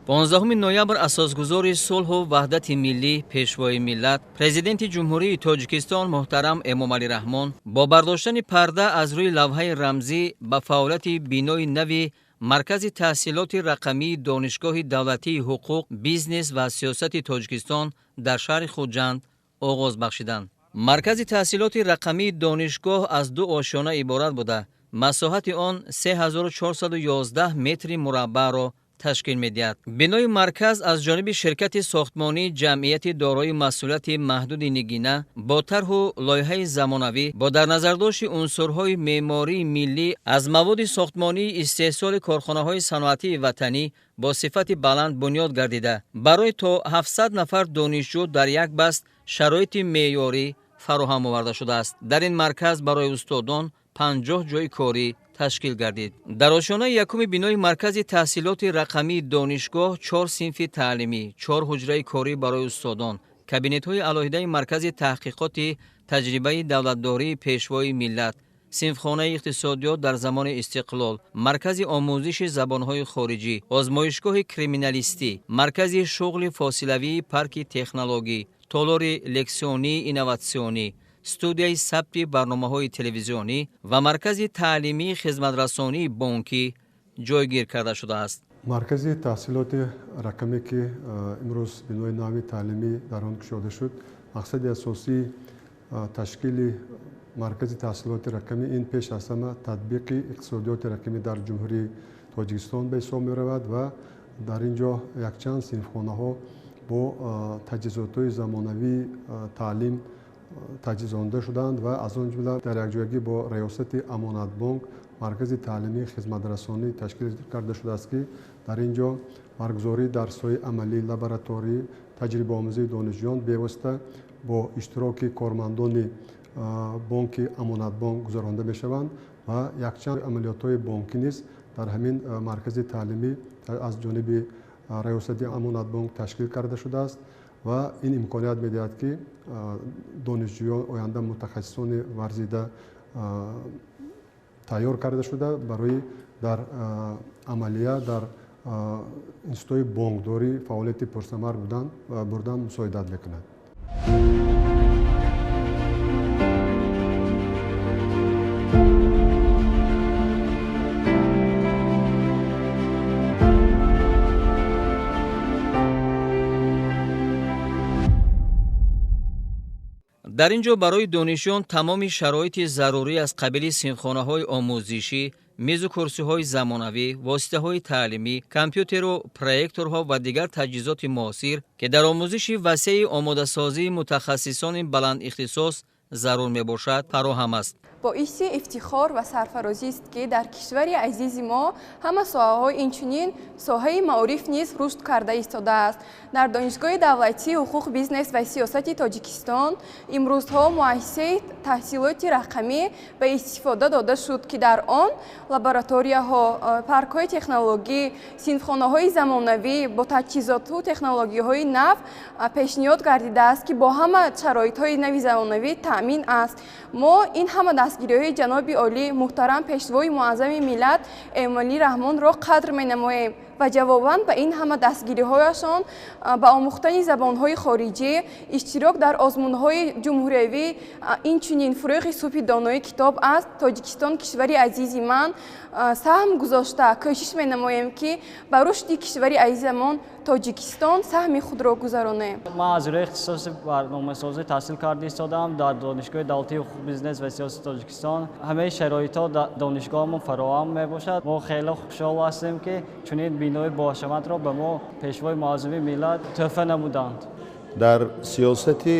15 ноябр асосгузори сулҳу ваҳдати миллӣ, пешвои миллат, президенти Ҷумҳурии Тоҷикистон муҳтарам Эмомалӣ Раҳмон бо бардоштани парда аз рӯи лавҳаи рамзӣ ба фаъолияти бинои нави Маркази таҳсилоти рақамии Донишгоҳи давлатии ҳуқуқ, бизнес ва сиёсати Тоҷикистон дар шаҳри Хуҷанд оғоз бахшиданд. Маркази таҳсилоти рақамии донишгоҳ аз ду ошёна иборат буда, масоҳати он 3411 метри мураббаъро ташкил медиҳад. Бинои марказ аз ҷониби ширкати сохтмонии ҷамъияти дорои масъулияти маҳдуди Нигина бо тарҳу лоиҳаи замонавӣ бо дар назардошти унсурҳои меъмории миллӣ аз маводи сохтмонии истеҳсоли корхонаҳои саноатии ватанӣ бо сифати баланд бунёд гардида, барои то 700 нафар донишҷӯ дар як баст шароити меъёрӣ фароҳам оварда шудааст. Дар ин марказ барои устодон 50 ҷойи корӣ ташкил гардид. Дар ошёнаи якуми бинои маркази таҳсилоти рақамии донишгоҳ 4 синфи таълимӣ, 4 ҳуҷраи корӣ барои устодон, кабинетҳои алоҳидаи маркази таҳқиқоти таҷрибаи давлатдории пешвои миллат, синфхонаи иқтисодиёт дар замони истиқлол, маркази омӯзиши забонҳои хориҷӣ, озмоишгоҳи криминалистӣ, маркази шуғли фосилавии парки технологӣ, толори лексионии инноватсионӣ, студияи сабти барномаҳои телевизионӣ ва маркази таълимии хизматрасонии бонкӣ ҷойгир карда шудааст. Маркази таҳсилоти рақаме, ки имрӯз бинои нави таълимӣ дар он кушода шуд, мақсади асосии ташкили маркази таҳсилоти рақамӣ ин пеш аз ҳама татбиқи иқтисодиёти рақамӣ дар Ҷумҳурии Тоҷикистон ба ҳисоб меравад ва дар ин ҷо якчанд синфхонаҳо бо таҷҳизотҳои замонавии таълим таҷҳизонда шуданд ва аз он ҷумла дар якҷоягӣ бо раёсати Амонатбонк маркази таълимии хизматрасонӣ ташкил карда шудааст, ки дар ин ҷо баргузории дарсҳои амалӣ, лабораторӣ, таҷрибаомӯзии донишҷӯён бевосита бо иштироки кормандони бонки Амонатбонк гузаронда мешаванд ва якчанд амалиётҳои бонкӣ низ дар ҳамин маркази таълимӣ аз ҷониби раёсати Амонатбонк ташкил карда шудааст ва ин имконият медиҳад, ки донишҷӯён оянда мутахассисони варзида тайёр карда шуда барои дар амалия дар институтҳои бонкдорӣ фаъолияти пурсамар бурдан мусоидат мекунад. Дар ин ҷо барои донишҷӯён тамоми шароити зарурӣ аз қабили синфхонаҳои омӯзишӣ, мизу курсиҳои замонавӣ, воситаҳои таълимӣ, компютеру проекторҳо ва дигар таҷҳизоти муосир, ки дар омӯзиши васеи омодасозии мутахассисони баландихтисос зарур мебошад, фароҳам аст. Боиси ифтихор ва сарфарозист, ки дар кишвари азизи мо ҳама соҳаҳо, инчунин соҳаи маориф низ рушд карда истодааст. Дар Донишгоҳи давлатии ҳуқуқ, бизнес ва сиёсати Тоҷикистон имрӯзҳо муассисаи таҳсилоти рақамӣ ба истифода дода шуд, ки дар он лабораторияҳо, паркҳои технологӣ, синфхонаҳои замонавӣ бо таҷҳизоту технологияҳои нав пешниҳод гардидааст, ки бо ҳама шароитҳои нави замонавӣ таъмин аст. Мо ин ҳама дастгириҳои ҷаноби олӣ муҳтарам пешвои муаззами миллат Эмомалӣ Раҳмонро қадр менамоем ва ҷавобан ба ин ҳама дастгириҳояшон ба омӯхтани забонҳои хориҷӣ, иштирок дар озмунҳои ҷумҳуриявӣ, инчунин фурӯғи субҳи донои китоб аст. Тоҷикистон кишвари азизи ман саҳм гузошта кӯшиш менамоем, ки ба рушди кишвари азизамон Тоҷикистон саҳми худро гузаронем. Ман аз рӯи ихтисоси барномасозӣ таҳсил карда истодам дар Донишгоҳи давлатии ҳуқуқ, бизнес ва сиёсати Тоҷикистон. Ҳамаи шароитҳо дар донишгоҳамон фароҳам мебошад. Мо хеле хушҳол ҳастем, ки чунин бинои боҳашаматро ба мо пешвои муаззами миллат тӯҳфа намуданд. Дар сиёсати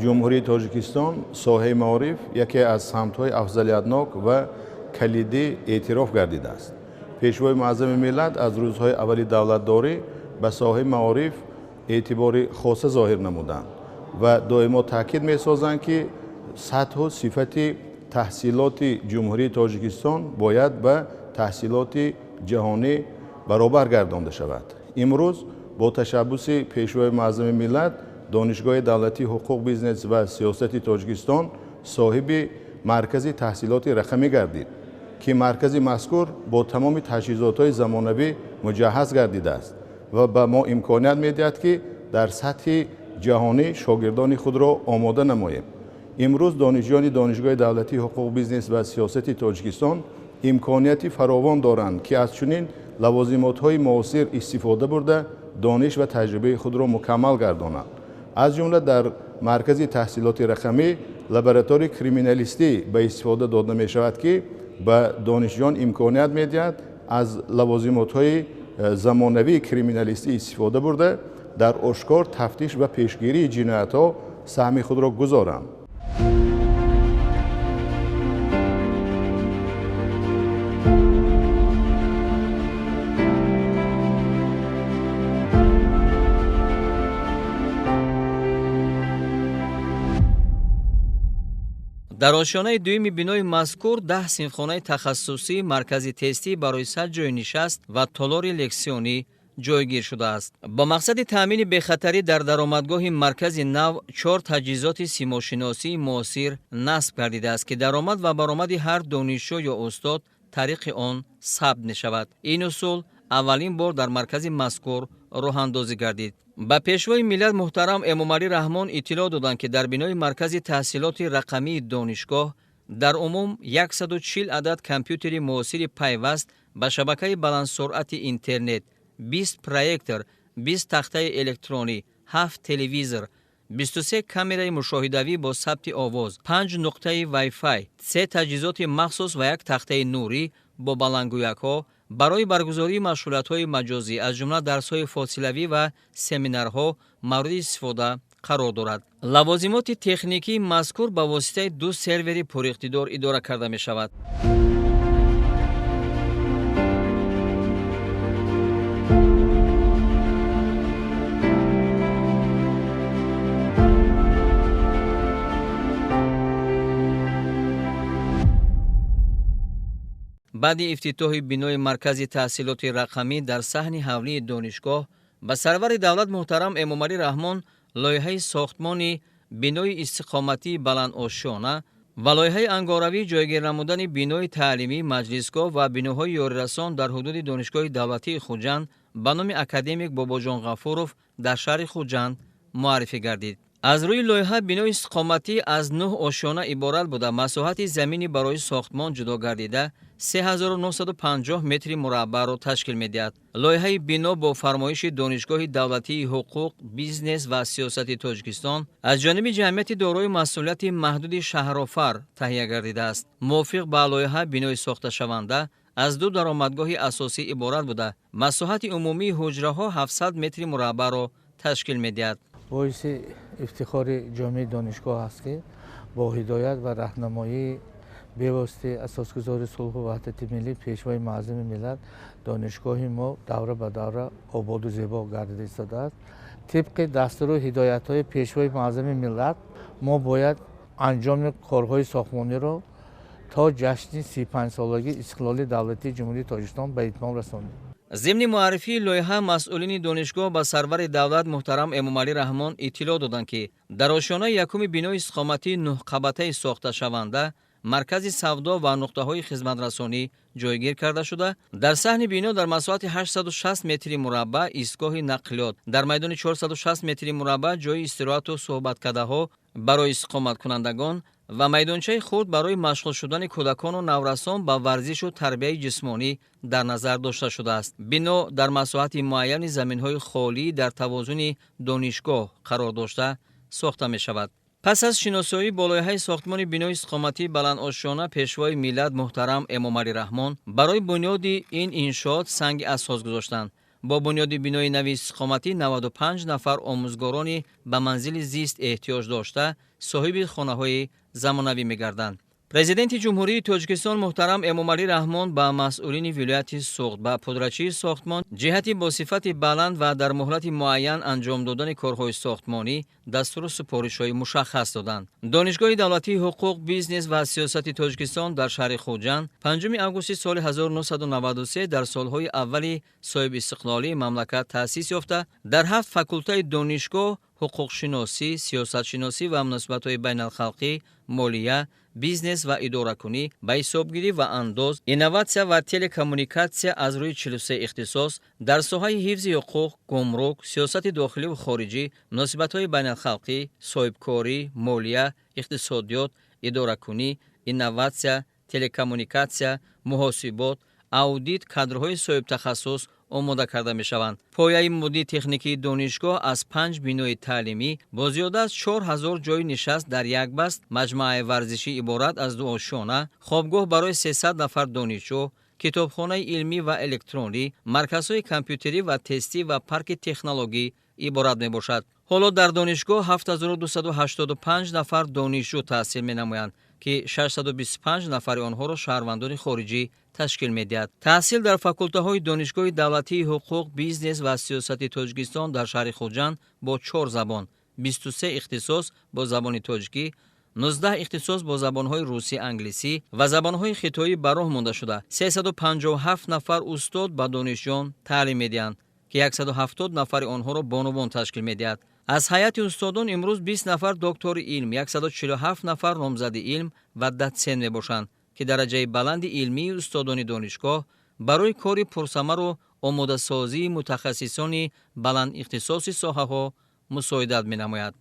Ҷумҳурии Тоҷикистон соҳаи маориф яке аз самтҳои афзалиятнок ва калидӣ эътироф гардидааст. Пешвои муаззами миллат аз рӯзҳои аввали давлатдорӣ ба соҳаи маориф эътибори хоса зоҳир намуданд ва доимо таъкид месозанд, ки сатҳу сифати таҳсилоти Ҷумҳурии Тоҷикистон бояд ба таҳсилоти ҷаҳонӣ баробар гардонда шавад. Имрӯз бо ташаббуси пешвои муаззами миллат Донишгоҳи давлатии ҳуқуқ, бизнес ва сиёсати Тоҷикистон соҳиби маркази таҳсилоти рақамӣ гардид, ки маркази мазкур бо тамоми таҷҳизотҳои замонавӣ муҷаҳҳаз гардидааст. ва ба мо имконият медиҳад, ки дар сатҳи ҷаҳонӣ шогирдони худро омода намоем. Имрӯз донишҷӯёни Донишгоҳи давлатии ҳуқуқ, бизнес ва сиёсати Тоҷикистон имконияти фаровон доранд, ки аз чунин лавозимотҳои муосир истифода бурда, дониш ва таҷрибаи худро мукаммал гардонанд. Аз ҷумла дар маркази таҳсилоти рақамӣ лабораторияи криминалистӣ ба истифода дода мешавад, ки ба донишҷӯён имконият медиҳад аз лавозимотҳои замонавии криминалистӣ истифода бурда, дар ошкор тафтиш ва пешгирии ҷиноятҳо саҳми худро гузоранд. Дар ошёнаи дуюми бинои мазкур 10 синфхонаи тахассусӣ, маркази тестӣ барои 100 ҷойи нишаст ва толори лексионӣ ҷойгир шудааст. Бо мақсади таъмини бехатарӣ дар даромадгоҳи маркази нав 4 таҷҳизоти симошиносии муосир насб гардидааст, ки даромад ва баромади ҳар донишҷӯ ё устод тариқи он сабт мешавад. Ин усул аввалин бор дар маркази мазкур роҳандозӣ гардид. Ба пешвои миллат муҳтарам Эмомалӣ Раҳмон иттилоъ доданд, ки дар бинои маркази таҳсилоти рақамии донишгоҳ дар умум 140 адад компютери муосири пайваст ба шабакаи баландсуръати интернет, 20 проектор, 20 тахтаи электронӣ, 7 телевизор, 23 камераи мушоҳидавӣ бо сабти овоз, 5 нуқтаи Wi-Fi, 3 таҷҳизоти махсус ва як тахтаи нурӣ бо баландгӯякҳо барои баргузории машғулиятҳои маҷозӣ, аз ҷумла дарсҳои фосилавӣ ва семинарҳо мавриди истифода қарор дорад. Лавозимоти техникии мазкур ба воситаи 2 сервери пуриқтидор идора карда мешавад. Баъди ифтитоҳи бинои маркази таҳсилоти рақамӣ дар саҳни ҳавлии донишгоҳ ба сарвари давлат муҳтарам Эмомалӣ Раҳмон лоиҳаи сохтмони бинои истиқоматии баландошёна ва лоиҳаи ангоравӣ ҷойгир намудани бинои таълимӣ, маҷлисгоҳ ва биноҳои ёрирасон дар ҳудуди Донишгоҳи давлатии Хуҷанд ба номи академик Бобоҷон Ғафуров дар шаҳри Хуҷанд муаррифӣ гардид. Аз рӯи лоиҳа бинои истиқоматӣ аз 9 ошёна иборат буда, масоҳати замини барои сохтмон ҷудо гардида 3950 метри мураббаъро ташкил медиҳад. Лоиҳаи бино бо фармоиши Донишгоҳи давлатии ҳуқуқ, бизнес ва сиёсати Тоҷикистон аз ҷониби ҷамъияти дорои масъулияти маҳдуди Шаҳрофар таҳия гардидааст. Мувофиқ ба лоиҳа бинои сохташаванда аз 2 даромадгоҳи асосӣ иборат буда, масоҳати умумии ҳуҷраҳо 700 метри мураббаъро ташкил медиҳад. Боиси ифтихори ҷомеаи донишгоҳ аст, ки бо ҳидоят ва раҳнамоии бевоситаи асосгузори сулҳу ваҳдати миллӣ, пешвои муаззами миллат, донишгоҳи мо давра ба давра ободу зебо гардида истодааст. Тибқи дастуру ҳидоятҳои пешвои муаззами миллат мо бояд анҷоми корҳои сохтмониро то ҷашни 35-солагии истиқлоли давлатии Ҷумҳурии Тоҷикистон ба итмом расонем. Зимни муаррифии лоиҳа масъулини донишгоҳ ба сарвари давлат муҳтарам Эмомалӣ Раҳмон иттилоъ доданд, ки дар ошёнаи якуми бинои истиқоматии 9қабатаи сохташаванда маркази савдо ва нуқтаҳои хизматрасонӣ ҷойгир карда шуда, дар саҳни бино дар масоҳати 860 метри мураббаъ истгоҳи нақлиёт, дар майдони 460 метри мураббаъ ҷойи истироҳату суҳбаткадаҳо барои истиқоматкунандагон ва майдончаи хурд барои машғул шудани кӯдакону наврасон ба варзишу тарбияи ҷисмонӣ дар назар дошта шудааст. Бино дар масоҳати муайяни заминҳои холӣ дар тавозуни донишгоҳ қарор дошта сохта мешавад. Пас аз шиносоӣ бо лоиҳаи сохтмони бинои истиқоматии баландошёна пешвои миллат муҳтарам Эмомалӣ Раҳмон барои бунёди ин иншоот санги асос гузоштанд. Бо бунёди бинои нави истиқоматӣ 95 нафар омӯзгорони ба манзили зист эҳтиёҷ дошта соҳиби хонаҳои замонавӣ мегарданд. Президенти Ҷумҳурии Тоҷикистон муҳтарам Эмомалӣ Раҳмон ба масъулини вилояти Суғд ба пудрачии сохтмон ҷиҳати бо сифати баланд ва дар муҳлати муайян анҷом додани корҳои сохтмонӣ дастуру супоришҳои мушаххас доданд. Донишгоҳи давлатии ҳуқуқ, бизнес ва сиёсати Тоҷикистон дар шаҳри Хуҷанд 5 августи соли 1993 дар солҳои аввали соҳибистиқлолии мамлакат таъсис ёфта, дар 7 факултаи донишгоҳ Ҳуқуқшиносӣ, сиёсатшиносӣ ва муносибатҳои байналхалқӣ, молия, бизнес ва идоракунӣ, ба ҳисобгирӣ ва андоз, инноватсия ва телекоммуникатсия аз рӯи 43 ихтисос дар соҳаи ҳифзи ҳуқуқ, гумрук, сиёсати дохиливу хориҷӣ, муносибатҳои байналхалқӣ, соҳибкорӣ, молия, иқтисодиёт, идоракунӣ, инноватсия, телекоммуникатсия, муҳосибот, аудит кадрҳои соҳибтахассус омода карда мешаванд. Пояи моддии техникии донишгоҳ аз панҷ бинои таълимӣ бо зиёда аз 4000 ҷойи нишаст дар як баст, маҷмӯаи варзишӣ иборат аз ду ошёна, хобгоҳ барои 300 нафар донишҷӯ, китобхонаи илмӣ ва электронӣ, марказҳои компютерӣ ва тестӣ ва парки технологӣ иборат мебошад. Ҳоло дар донишгоҳ 7285 нафар донишҷӯ таҳсил менамоянд, ки 625 нафари онҳоро шаҳрвандони хориҷӣ ташкил медиҳад. Таҳсил дар факултаҳои Донишгоҳи давлатии ҳуқуқ, бизнес ва сиёсати Тоҷикистон дар шаҳри Хуҷанд бо чор забон, 23 ихтисос бо забони тоҷикӣ, 19 ихтисос бо забонҳои русӣ, англисӣ ва забонҳои хитоӣ ба роҳ монда шуда, 357 нафар устод ба донишҷӯён таълим медиҳанд, ки 170 нафари онҳоро бонувон ташкил медиҳад. Аз ҳайати устодон имрӯз 20 нафар доктори илм, 147 нафар номзади илм ва дотсент мебошанд, ки дараҷаи баланди илмии устодони донишгоҳ барои кори пурсамару омодасозии мутахассисони баландихтисоси соҳаҳо мусоидат менамояд.